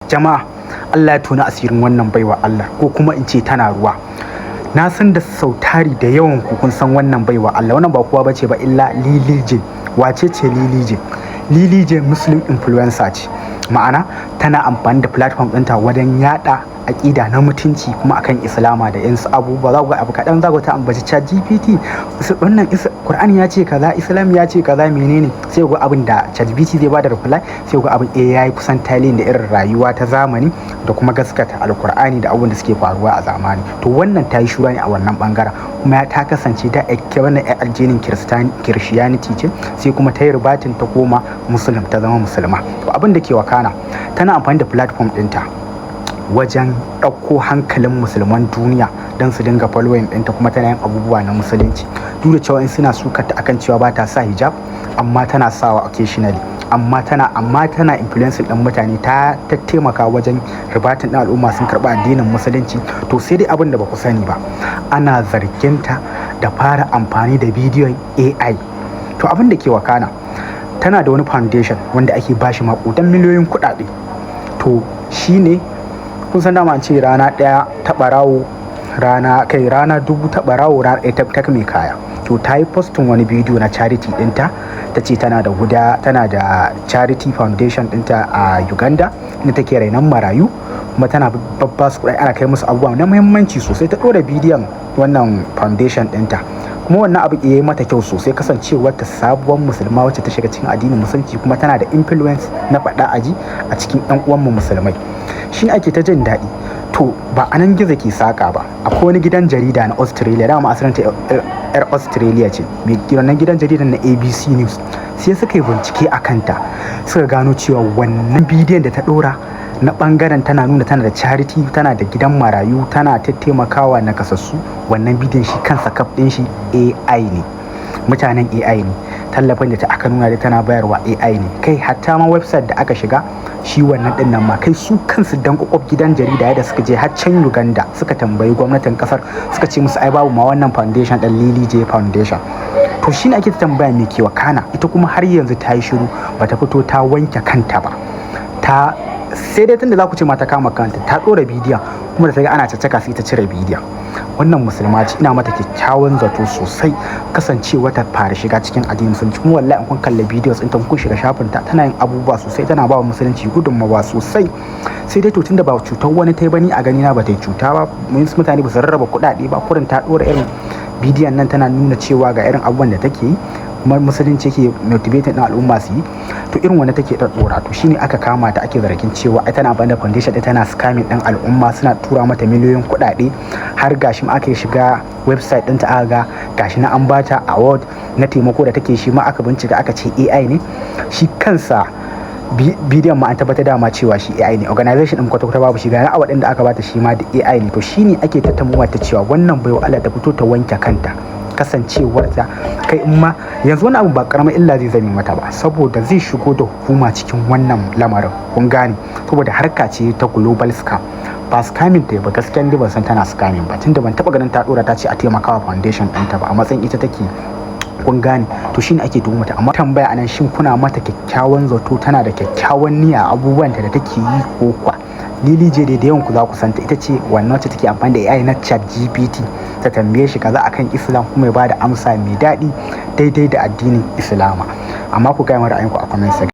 Jama'a, Allah ya tona asirin wannan baiwa Allah, ko kuma in ce tana ruwa. Na san da sautari da yawan ku kun san wannan baiwa Allah. Wannan ba kowa bace ba illa Lily J. Wace ce Lily J? Lily J Muslim influencer ce, ma'ana tana amfani da platform ɗinta wajen yada aƙida na mutunci kuma akan Islama da yansu abubuwa. Za ku ga abu kaɗan za ku ta ambaci Chat GPT, wannan Qur'ani ya ce kaza, Islam ya ce kaza, menene. Sai ku ga abin da Chat GPT zai bada reply, sai ku ga abin eh yayi kusan tallying da irin rayuwa ta zamani da kuma gaskata Alkur'ani da abubuwan da suke faruwa a zamani. To, wannan ta yi shura ne a wannan bangaren, kuma ta kasance ta wannan addinin Christianity ce, sai kuma ta yi reverting ta koma Muslim, ta zama Musulma. To, abin da ke wakana, tana amfani da platform ɗinta wajen ɗauko hankalin Musulman duniya don su dinga following ɗinta, kuma tana yin abubuwa na Musulunci, duk da cewa in suna sukar ta akan cewa ba ta sa hijab, amma tana sawa occasionally. Amma tana influencing ɗin mutane, ta taimaka wajen reverting ɗin al'umma sun karɓi addinin Musulunci. To, sai dai abin da ba ku sani ba, ana zarginta da fara amfani da bidiyon AI. To, abin da ke wakana, tana da wani foundation wanda ake bashi maƙudan miliyoyin kuɗaɗe. To, shine kun san dama an ce rana ɗaya ta ɓarawo, rana kai rana dubu ta ɓarawo, rana ɗaya ta mai kaya. To, ta yi posting wani bidiyo na charity ɗinta, ta ce tana da guda, tana da charity foundation ɗinta a Uganda inda take rainon marayu, kuma tana babba su kuɗi, ana kai musu abubuwa na muhimmanci sosai. Ta ɗora bidiyon wannan foundation ɗinta, kuma wannan abu ya yi mata kyau sosai, kasancewar ta sabuwar Musulma wacce ta shiga cikin addinin Musulunci, kuma tana da influence na faɗa aji a cikin 'yan uwanmu Musulmai. Shi ake ta jin daɗi. To, ba a nan gizo ke saƙa ba. Akwai wani gidan jarida na Australia, dama asalin ta yar Australia ce, wannan gidan jaridan na ABC News, sai suka yi bincike a kanta, suka gano cewa wannan bidiyon da ta ɗora na bangaren tana nuna tana da charity, tana da gidan marayu, tana ta taimakawa na kasassu, wannan bidiyon shi kansa kaf ɗin shi AI ne, mutanen AI ne. Tallafin da ta aka nuna da tana bayarwa AI ne. Kai, hatta ma website da aka shiga shi wannan din nan ma, kai, su kansu dan kwakwaf gidan jarida da suka je har can Uganda suka tambayi gwamnatin kasar, suka ce musu ai babu ma wannan foundation ɗin, Lily J Foundation. To, shine ake ta tambaya me ke wakana. Ita kuma har yanzu ta yi shiru, bata fito ta wanke kanta ba. Ta sai dai tunda za ku ce mata kama kanta, ta ɗora bidiyon, kuma da ta ga ana caccaka sai ta cire bidiyon. Wannan Musulma ce, ina mata kyakkyawan zato sosai, kasancewa ta fara shiga cikin addinin Musulunci. Kuma wallahi in kun kalli videos ɗinta, kun shiga shafin ta, tana yin abubuwa sosai, tana ba wa Musulunci gudunmawa sosai. Sai dai to, tunda ba cutar wani ta yi bani, a gani na ba ta yi cuta ba, mutane ba su rarraba kuɗaɗe ba, kurin ta ɗora irin bidiyon nan tana nuna cewa ga irin abubuwan da take yi, kuma Musulunci yake motivating din al'umma su yi. To, irin wanda take ɗaɗɗora, to shine aka kama ta, ake zargin cewa ai tana bada foundation ɗin, tana scamming ɗin al'umma, suna tura mata miliyoyin kuɗaɗe. Har gashi ma aka shiga website ɗinta, aka ga gashi na an bata award na taimako da take. Shi ma aka bincika, aka ce AI ne. Shi kansa bidiyon ma an tabbatar dama cewa shi AI ne. Organization din kwata-kwata babu shi, ga na award ɗin da aka bata shi ma da AI ne. To, shine ake tattamuwa ta cewa wannan baiwa Allah ta fito ta wanke kanta, kasancewarta kai in ma yanzu wani abu ba karamar illa zai zame mata ba, saboda zai shigo da hukuma cikin wannan lamarin, kun gane? Saboda harka ce ta global scam. Ba scamming ta ba, gaskiya ni ban san tana scamming ba, tunda ban taba ganin ta dora ta ce a taimakawa foundation ɗinta ba a matsayin ita take, kun gane? To, shine ake tuhumata. Amma tambaya anan, shin kuna mata kyakkyawan zato tana da kyakkyawan niyya abubuwan da take yi ko kwa? Lily J dai da yawan ku za ku santa, ita ce wannan wacce take amfani da AI na Chat GPT, ta tambaye shi kaza akan Islam kuma ya bada amsa mai daɗi daidai da addinin Islama. Amma ku gaya ra'ayinku a comment section.